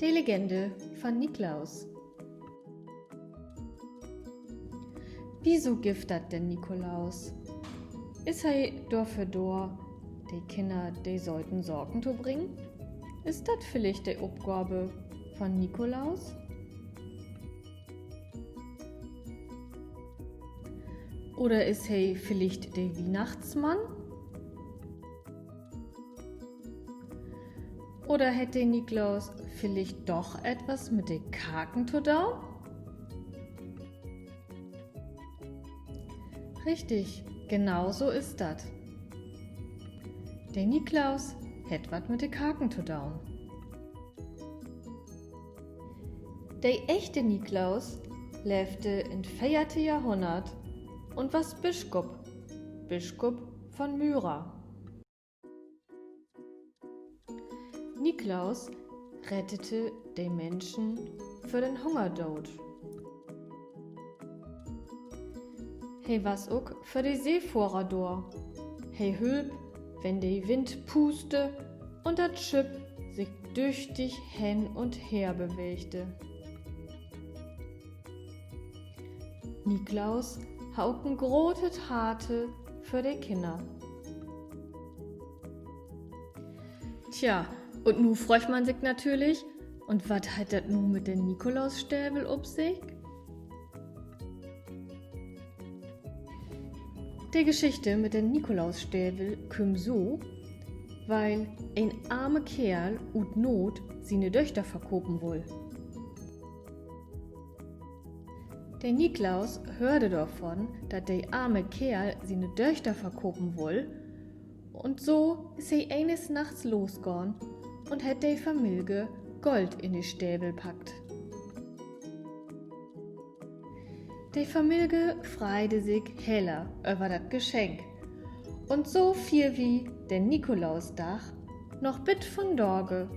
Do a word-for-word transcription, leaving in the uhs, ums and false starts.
De Legende von Niklaus. Wieso gifft dat den Nikolaus? Is he dorför dor, de Kinner de söten Saken to bringen? Is dat villicht de Opgave von Nikolaus? Oder is he villicht de Wiehnachtsmann? Oder hett de Niklaus villicht doch etwas mit de Karken to doon? Richtig, genau so is dat. De Niklaus hett wat mit de Karken to doon. De echte Niklaus leevde in't veerte Johrhunnert un was Bischop, Bischop von Myra. Niklaus rettete de Minschen vör den Hungerdood. He was ok för de Seefohrer dor. He hülp, wenn de Wind puuste un dat Schipp sik düchtig hen un her beweegde. Niklaus harr ok en grotet Harte för de Kinner. Tja, un nu fraagt man sik natürlich, un wat hett dat nu mit den Nikolausstevel op sik? De Geschichte mit den Nikolausstevel kümmt so, weil en arme Keerl ut Noot siene Döchter verkopen wull. De Niklaus höörde dorvon, dat de arme Keerl siene Döchter verkopen wull, un so is he eenes Nachts losgahn un hett de Familie Gold in de Stevel packt. De Familie freide sik heller över dat Geschenk. Un so fier wi den Nikolausdag noch bit vondage